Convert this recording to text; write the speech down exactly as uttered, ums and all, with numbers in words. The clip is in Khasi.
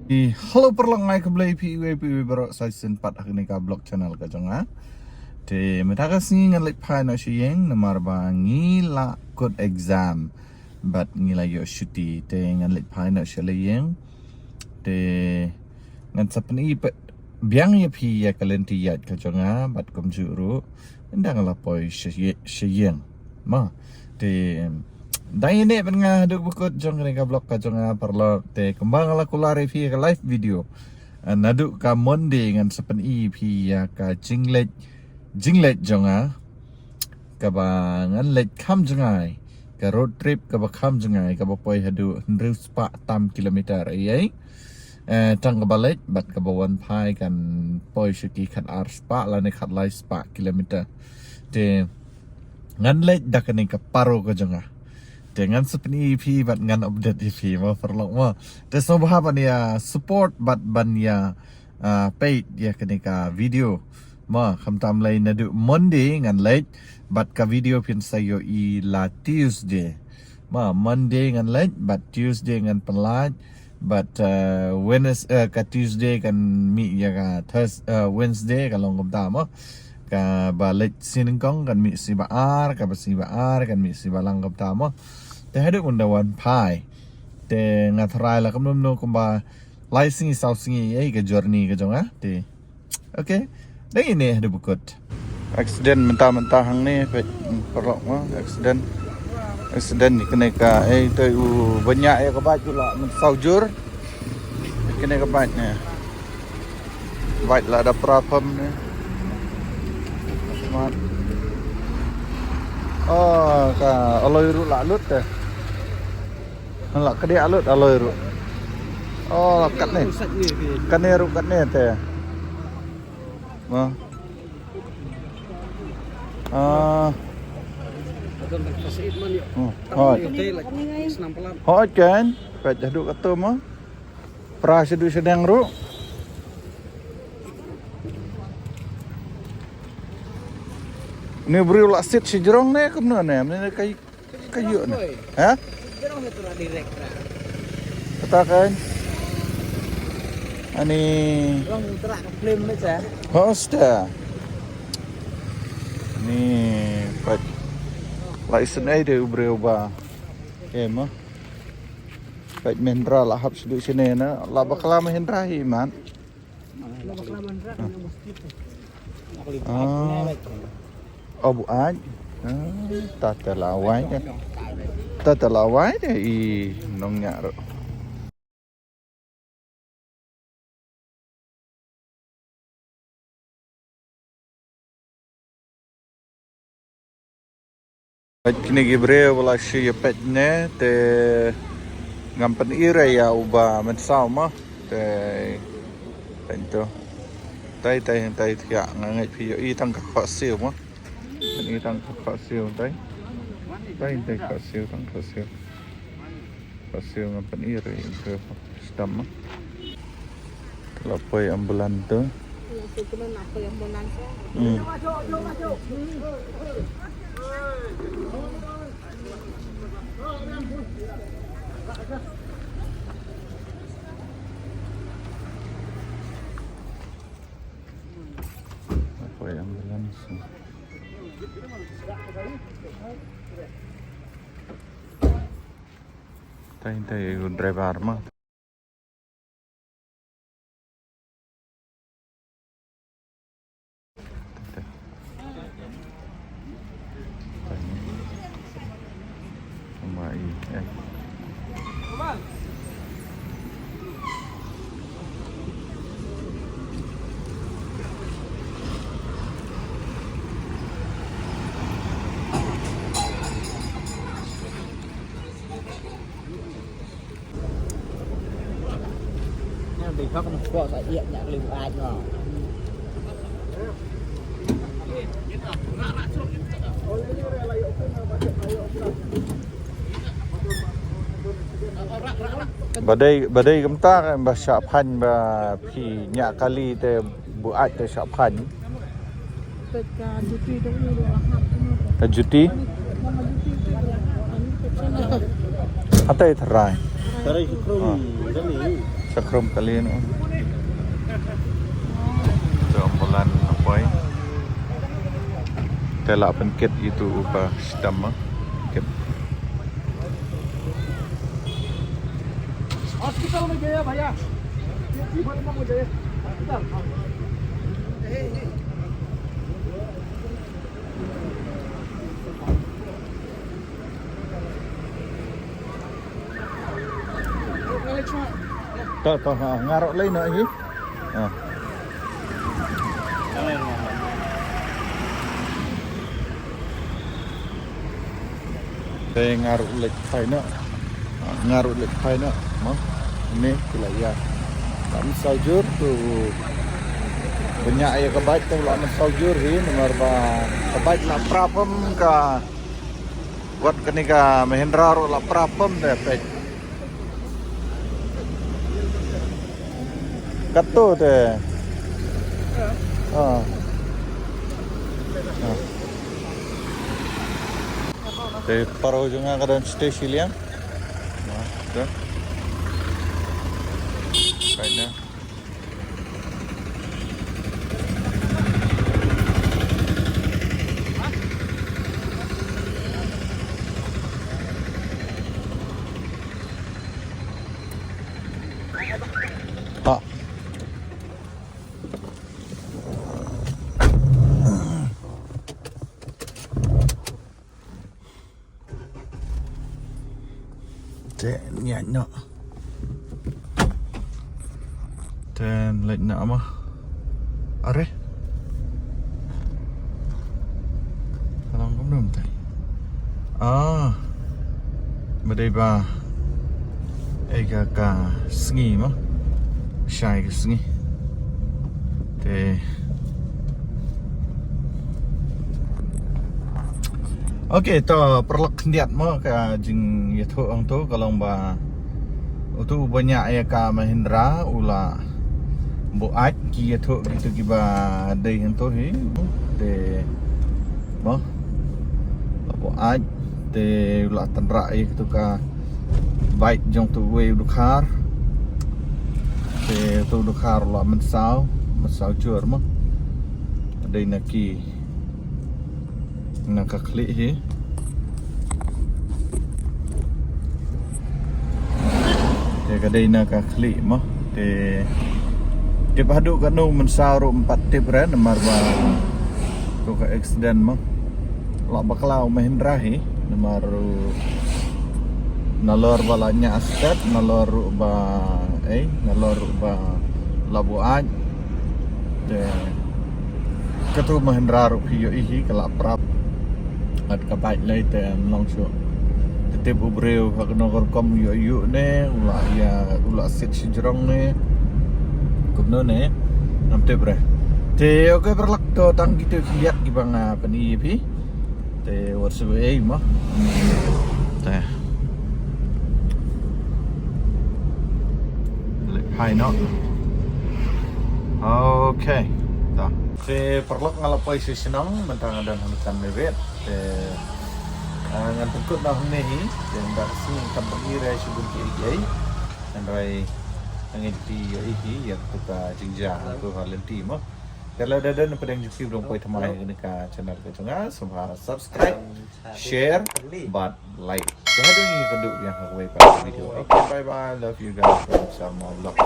Hello paralok, ngai khublei phi iwei pa iwei baroh sa shisien pat ha kane ka vlog channel ka jong nga. Te mynta ka sngi ngan leit phai noh sha ïing namar ba ngi la kut exam bad ngi la ïoh shuti, te ngan leit phai noh sha la ïing. Te ngan sa pyni pat biang ïa phi ïa ka lynti ïaid ka jong nga bad kumjuh ruh ynda nga la poi sha ïi-, sha ïing. Mo, te dang ïa neh bad nga haduh ba kut jong kane ka vlog ka jong nga paralok. Te kumba nga la kular ïa phi ïa ka live video, eh, naduh ka Monday ngan sa pyni ïa phi ïa ka jingleit, jingleit jong nga kaba ngan leit kham jngai, ka road trip kaba kham jngai, kaba poi haduh hynriew spah tam kilometer, ïa, eh, tang kaba leit bad kaba wan phai kan poi sha ki khat ar spah lane khat lai spah kilometer. Te ngan leit da kane ka Paro ka jong nga. Te ngan sa pyni ïa phi bad ngan update ïa phi mo paralok mo. Te sngewbha ban ïa support bad ban ïa, ah, peit ïa kane ka video. Mo, khamtam lei naduh Monday ngan leit bad ka video phin sa ïohi la Tuesday. Mo, Monday ngan leit bad Tuesday ngan pynlait bad, uh, Wednes-, uh, ka Tuesday kan mih ïa ka Thurs-, uh, Wednesday ka long kumta mo. Kaba leit sngi nyngkong kan mih sngi ba ar, kaba sngi ba ar kan mih sngi ba lang kumta mo. Te haduh mynta wan phai. Te nga tharai la kumno kumno kumba lai sngi saw sngi ïa ka journey ka jong nga. Te okay. Dang ine haduh ba kut. Accident mynta mynta hangne, peit, mm, paralok mo, accident. Accident ïa kane ka, eh, te u ba ñiah ïa ka bike u la mynsaw jur. Kane ka bike ne. Bike la da pra pam ne. Smart. Oh, ka alloy ruh la lut te. La kadiah lut alloy ruh. Oh, katne. Katne ruh katne te. Mo. Ah. Hmm. Hooid. Hooid kan. Peit haduh kato mo. Pra shaduh shadeng ruh. Une u briew la sit shajrong ne kumno ne? Mynne ka Ka ïoh ne? Ha? Kata kan? Ani. Hooid, sta. Ni pat. License ai de u briew ba. Em, ah. Pat Mahindra la hap sdang shane na. La bakla Mahindra hi man. Ah. Oh, buaid. Ah, ta te lawai te. Ta te lawai te i nongñiah ruh. Kine ki briew ba la shu ïa peit ne te ngam pynïoh ïa uba mynsaw mo te peit to. Tai tai tai thiah nga ngeit phi ïohi tang ka khohsiew mo. Pynïoh tang ka khohsiew tai. Tai tai khohsiew tang khohsiew. Khohsiew ngam pynïoh ïa u briew sdang mo. La poi ambulance tu. Hmm. La poi ambulance. Tai tai u driver mo. Ba dei, ba dei kumta kan ba shah phan ba phi ñiah kali te buaid te shah phan. Ka juti. Hatai tharai. Tharai shukrum, tani. Ka khrum kali no. Te ambulance na poi. Te la pynkit ïa uto u ba shitom ma. Kit. हॉस्पिटल में गए भैया, केजी वर्मा में गए हॉस्पिटल। To, to, ha, nga ruh leit noh hi. Ha. Te nga ruh leit phai noh. Ha, nga ruh leit phai noh. Mo? Ni ki la ïa. La mynsaw jur tu. Bniah ïa ka bike tu la mynsaw jur hi namar ba ka bike la pra pem ka Wat kane ka Mahindra ruh la pra pem te peit. Kato te. Ah. Ah. Te paro jong nga ka don stage shiliang. Ah, te. Kaina. Te nia no. Te leit na ama. Are. Ka long kumno mynta? Ah. Ba dei ba. Ei ka ka sngi mo. Shai ka sngi. Te. Okay, to paralok khyndiat mo ka jingïathuh hangto ka long ba uto uba ñiah ïa ka Mahindra u la buaid ki ïathuh kito kiba dei hangto hi te mo la buaid te u la tynrah ïa kito ka bike jong uto uwei u dkhar. Te uto u dkhar u la mynsaw, mynsaw jur mo. Dei na ki na ka khlieh hi. Te ka dei na ka khlieh mo. Te tip haduh katno mynsaw ruh ym pat tip re namar ba ko ka accident mo. La bakla u Mahindra hi namar ruh nalor ba la ñiah step, nalor ruh ba ei, nalor ruh ba la buaid. Te kato Mahindra ruh phi ïohi hi ka la prap. At ka bike lei te ym long shuh. Te tip u briew ha kano ka rukom u ïoh ïuh ne u la ïa u la sit shajrong ne kumno ne ngam tip re. Te okay paralok to tang kito ki ïat kiba nga pyni ïa phi. Te wat shu ei mo. Te. Leit phai noh. Okay. Ta. Te paralok nga la poi sha shnong mynta nga don ha Mawkynrew. Te, ah, ngan pynkut noh hangne hi. Te nda ka sngi kam pynïaid sha bun ki ei ei. Hynrei ngan ïa phi ïohi ïa ka jingjia ka ha lynti mo. Te lada don pdeng jong phi ba dang poi thymmai ïa kane ka channel ka jong nga sngewbha subscribe, share bad like. Te haduh ngi kynduh biang ha kawei pat ka video. Okay, bye bye, love you guys from Sharma Vlog.